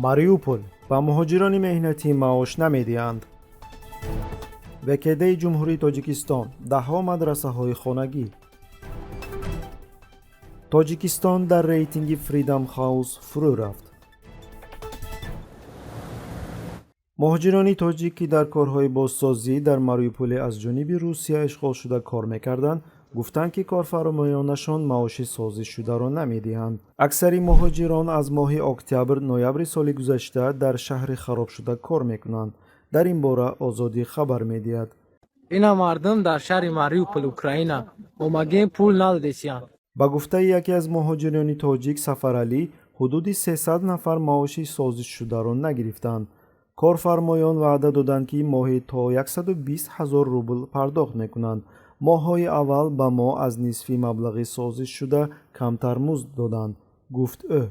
Мариупол: ба муҳоҷирони меҳнатӣ маош намедиҳанд. ВКДи Ҷумҳурии Тоҷикистон: даҳҳо мадрасаҳои хонагӣ. Тоҷикистон дар рейтинги Freedom House фурӯ рафт. Муҳоҷирони тоҷик, ки дар корҳои бозсозӣ дар Мариуполи аз ҷониби Русия ишғолшуда кор мекарданд, гуфтанд, ки корфармоёнашон маоши созишшударо намедиҳанд. Аксари муҳоҷирон аз моҳи октябр ноябри соли гузашта дар шаҳри харобшуда кор мекунанд. Дар ин бора Озодӣ хабар медиҳад. Ина мардум дар шаҳри Мариупол, Украина, омагем, пул надодесиянд. Ба гуфтаи яке аз муҳоҷирони тоҷик Сафаралӣ, ҳудуди 300 нафар маоши созишшударо нагирифтанд. Корфармоён ваъда доданд, ки моҳе то 120 ҳазор рубл пардохт мекунанд. Моҳҳои аввал ба мо аз нисфи маблағи созишшуда камтар музд доданд, гуфт ӯ.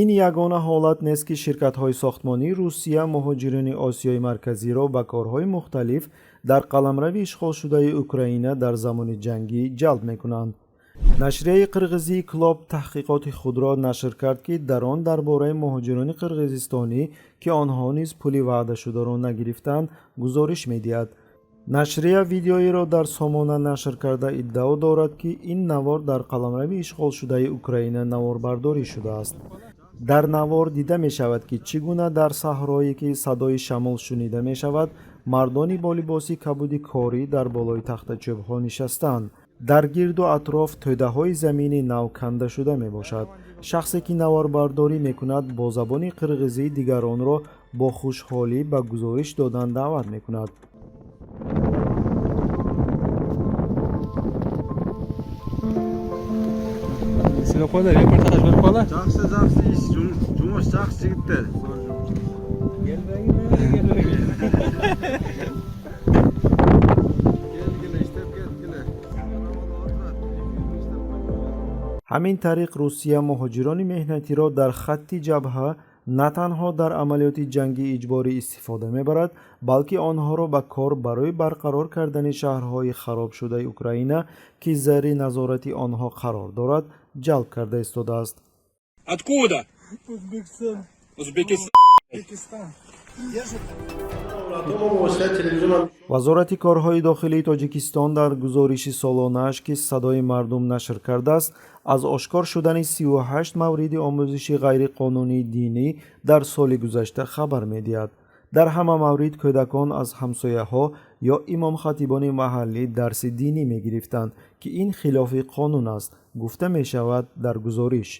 Ин ягона ҳолат нест, ки ширкатҳои сохтмонии Русия муҳоҷирони Осиёи Марказиро ба корҳои мухталиф дар қаламрави ишғолшудаи Украина дар замони ҷангӣ ҷалб мекунанд. Нашрияи қирғизии Клооп таҳқиқоти худро нашр кард, ки дар он дар бораи муҳоҷирони қирғизистонӣ, ки онҳо низ пули ваъдашударо нагирифтанд, гузориш медиҳад. Нашрия видеоеро дар сомона нашр карда, иддао дорад, ки ин навор дар қаламрави ишғолшудаи Украина наворбардорӣ шудааст. Дар навор дида мешавад, ки чӣ гуна дар саҳрое, ки садои шамол шунида мешавад, мардони бо либоси кабуди корӣ дар болои тахтачӯбҳо нишастаанд. Дар гирду атроф тӯдаҳои замини нав кандашуда мебошад. Шахсе, ки наворбардорӣ мекунад, бо забони қирғизӣ дигаронро бо хушҳолӣ ба гузориш додан даъват мекунад. Репортаж берип койлу. Жакшы, жакшы иш, жумуш жакшы, жигиттер. Келбегиле, келбегиле. Келгиле, иштеп кеткиле. Ҳамин тариқ, Русия муҳоҷирони меҳнатиро дар хатти ҷабҳа на танҳо дар амалиёти ҷангии иҷборӣ истифода мебарад, балки онҳоро ба кор барои барқарор кардани шаҳрҳои харобшудаи Украина, ки зери назорати онҳо қарор дорад, ҷалб карда истодааст. Откуда? Узбекистан. Узбекистан. Узбекистан. Вазорати корҳои дохилии Тоҷикистон дар гузориши солонааш, ки Садои мардум нашр кардааст, аз ошкор шудани 38 мавриди омӯзиши ғайриқонунии динӣ дар соли гузашта хабар медиҳад. Дар ҳама маврид кӯдакон аз ҳамсояҳо ё имомхатибони маҳаллӣ дарси динӣ мегирифтанд, ки ин хилофи қонун аст, гуфта мешавад дар гузориш.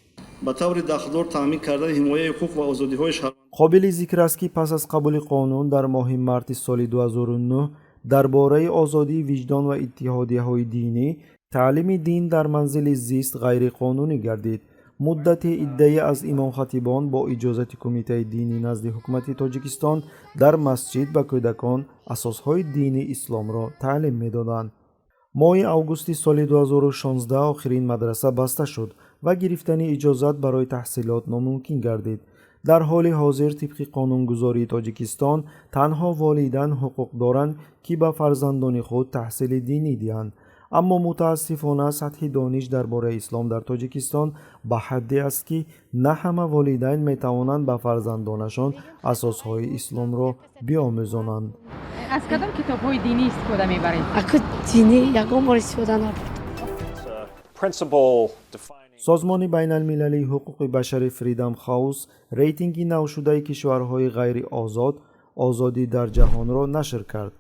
Ба таври дахлдор таъмин кардани ҳимояи ҳуқуқ ва озодиҳои шаҳрвандон. Қобили зикр аст, ки пас аз қабули қонун дар моҳи марти соли 2009 дар бораи озодии виҷдон ва иттиҳодияҳои динӣ, таълими дин дар манзили зист ғайриқонунӣ гардид. Муддати иддае аз имомхатибон бо иҷозати Кумитаи динӣ назди ҳукумати Тоҷикистон дар масҷид ба кӯдакон асосҳои дини исломро таълим медоданд. Моҳи августи соли 2016 охирин мадраса баста шуд ва гирифтани иҷозат барои таҳсилот номумкин гардид. Дар ҳоли ҳозир, тибқи қонунгузории Тоҷикистон, танҳо волидайн ҳуқуқ доранд, ки ба фарзандони худ таҳсили динӣ диҳанд. Аммо мутаассифона, сатҳи дониш дар бораи ислом дар Тоҷикистон ба ҳадде аст, ки на ҳама волидайн метавонанд ба фарзандонашон асосҳои исломро биомӯзонанд. Аз кадом китобҳои динӣ истифода мебаред? Аку, динӣ ягон бор истифода набурд. Principle defining Созмони байналмилалии ҳуқуқи башари Freedom House рейтинги навшудаи кишварҳои ғайриозод, озодӣ дар ҷаҳонро нашр кард.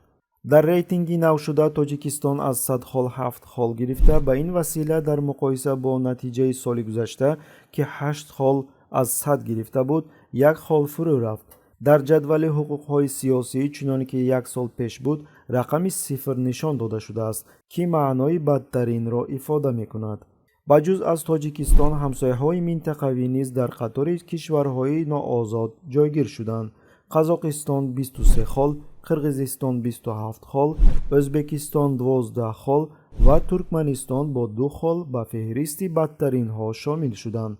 Дар рейтинги навшуда Тоҷикистон аз 100 хол 7 хол гирифта, ба ин васила дар муқоиса бо натиҷаи соли гузашта, ки 8 хол аз 100 гирифта буд, як хол фурӯ рафт. Дар ҷадвали ҳуқуқҳои сиёсӣ, чуноне ки як сол пеш буд, рақами сифр нишон дода шудааст, ки маънои бадтаринро ифода мекунад. Ба ҷуз аз Тоҷикистон, ҳамсояҳои минтақавӣ низ дар қатори кишварҳои ноозод ҷойгир шуданд: Қазоқистон 23 хол, Қирғизистон 27 хол, Ӯзбекистон 12 хол ва Туркманистон бо 2 хол ба феҳристи бадтаринҳо шомил шуданд.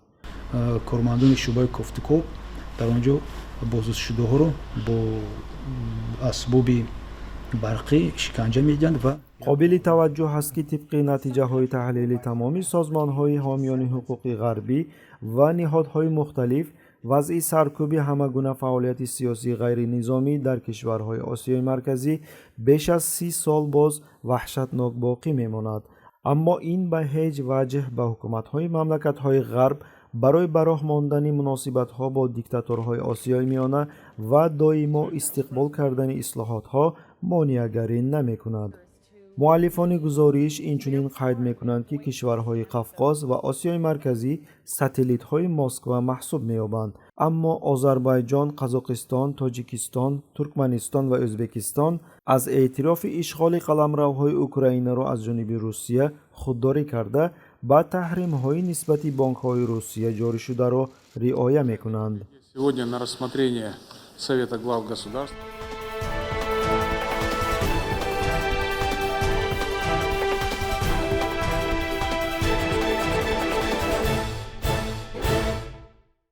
Кормандони шӯъбаи кофтукоб дар он ҷо боздоштшудаҳоро бо асбоби барқӣ шиканҷа медиҳанд ва Қобили таваҷҷӯҳ аст, ки тибқи натиҷаҳои таҳлили тамоми созмонҳои ҳомиёни ҳуқуқи ғарбӣ ва ниҳодҳои мухталиф, Вазъи саркӯби ҳама гуна фаъолияти сиёсии ғайринизомӣ дар кишварҳои Осиёи Марказӣ беш аз 30 сол боз ваҳшатнок боқӣ мемонад, аммо ин ба ҳеҷ ваҷҳ ба ҳукуматҳои мамлакатҳои Ғарб барои ба роҳ мондани муносибатҳо бо диктаторҳои Осиёи Миёна ва доимо истиқбол кардани ислоҳотҳо монеагарӣ намекунад. Муаллифони гузориш инчунин қайд мекунанд, ки кишварҳои Қафқоз ва Осиёи Марказӣ сателлитҳои Москва маҳсуб меёбанд, аммо Озарбойҷон, Қазоқистон, Тоҷикистон, Туркманистон ва Ӯзбекистон аз эътирофи ишғоли қаламравҳои Украинаро аз ҷониби Русия худдорӣ карда, ба таҳримҳои нисбати бонкҳои Русия ҷорӣшударо риоя мекунанд. Сегодня на рассмотрение Совета глав государств.